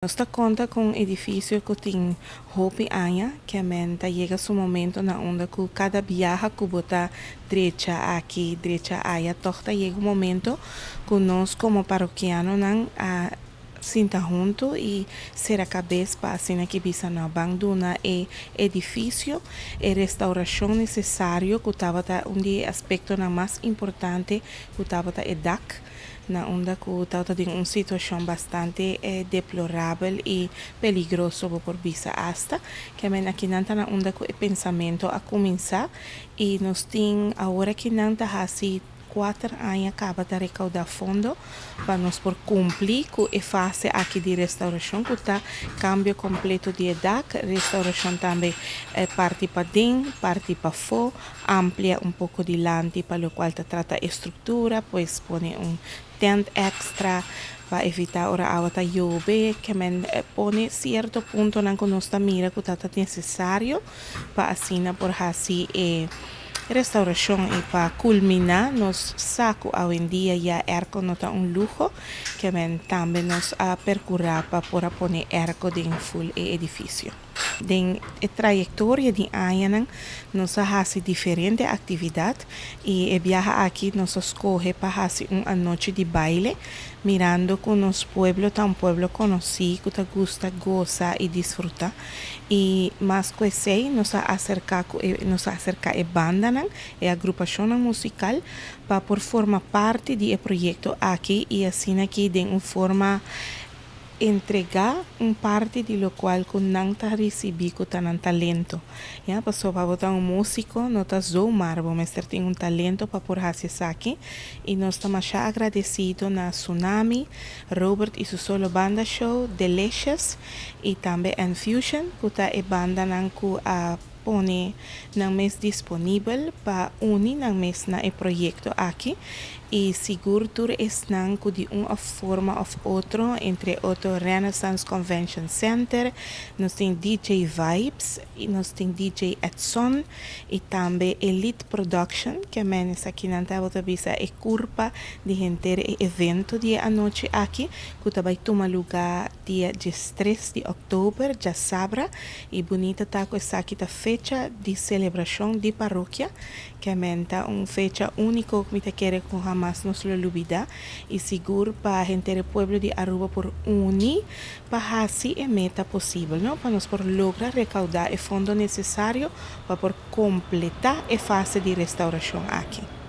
Nos ta konta ku un edifisio ku tin hopi aña, ke men ta yega su momento na unda ku kada biaha ku bo ta drecha aki, drecha aya, tòg ta yega un momento ku nos komo parokianonan a sinta huntu i sera kabes pa asina ki bisa no ban duna e edifisio e restaurashon nesesario, ku tabata un di e aspektonan mas importante, ku tabata e dak, na unda ku tabata den un situashon bastante deplorabel i peligroso, bo por bisa hasta. Ke men akinan ta na unda ku e pensamentu a kuminsá i nos tin awor akinan ta hasi 4 aña kaba ta rekaudá fondo pa nos por kumpli ku e fase aki di restaurashon, ku ta kambio kompleto di dak, restaurashon tambe parti paden, parti pafó, amplia un poko dilanti pa lokual ta trata e struktura, pues pone un tent extra pa evitá ora awa ta yobe, ke men pone sierto puntonan ku nos ta mira ku ta nesesario pa asina por hasi e restaurashon. I pa kulminá, nos sa ku awendia ya airco no ta un luho, ke men tambe nos a perkurá pa por a pone airco den full e edifisio. Den e trayektoria di añanan nos a hasi diferente aktividat i e biaha aki nos a skohe pa hasi un anochi di baile, mirando ku nos pueblo ta un pueblo konosí ku ta gusta gosa i disfrutá. I mas ku esei, nos a aserká e bandanan, e agrupashonnan musikal, pa por forma parti di e proyekto aki i asina aki den un forma entregá un parti di lokual ku nan ta risibí, ku ta nan talento. Ya, pasobra pa bo ta un músiko, no ta zomaar, bo mester tin un talento pa por hasi esaki. I nos ta masha agradesido na Tsunami, Robert i su solo banda show, Delicious i tambe Enfusion, ku ta e bandanan ku a pone nan mes disponibel pa uni nan mes na e proyekto aki, i sigur tur esnan ku di un forma òf otro, entre otro Renaissance Convention Center, nos tin DJ Vibes i nos tin DJ Edson i tambe Elite Production, ke men esakinan tabata bisa e kurpa di henter e evento di e anochi aki, ku ta bai tuma lugá dia 13 di òktober, djasabra. I bunita ta ku esaki ta fecha di selebrashon di parokia, ke men ta un fecha úniko ku mi ta kere ku hamas nos lo lubidá, i sigur pa henter pueblo di Aruba por uni pa hasi e meta posibel, no? Pa nos por logra rekaudá e fondo nesesario pa por kompletá e fase di restaurashon aki.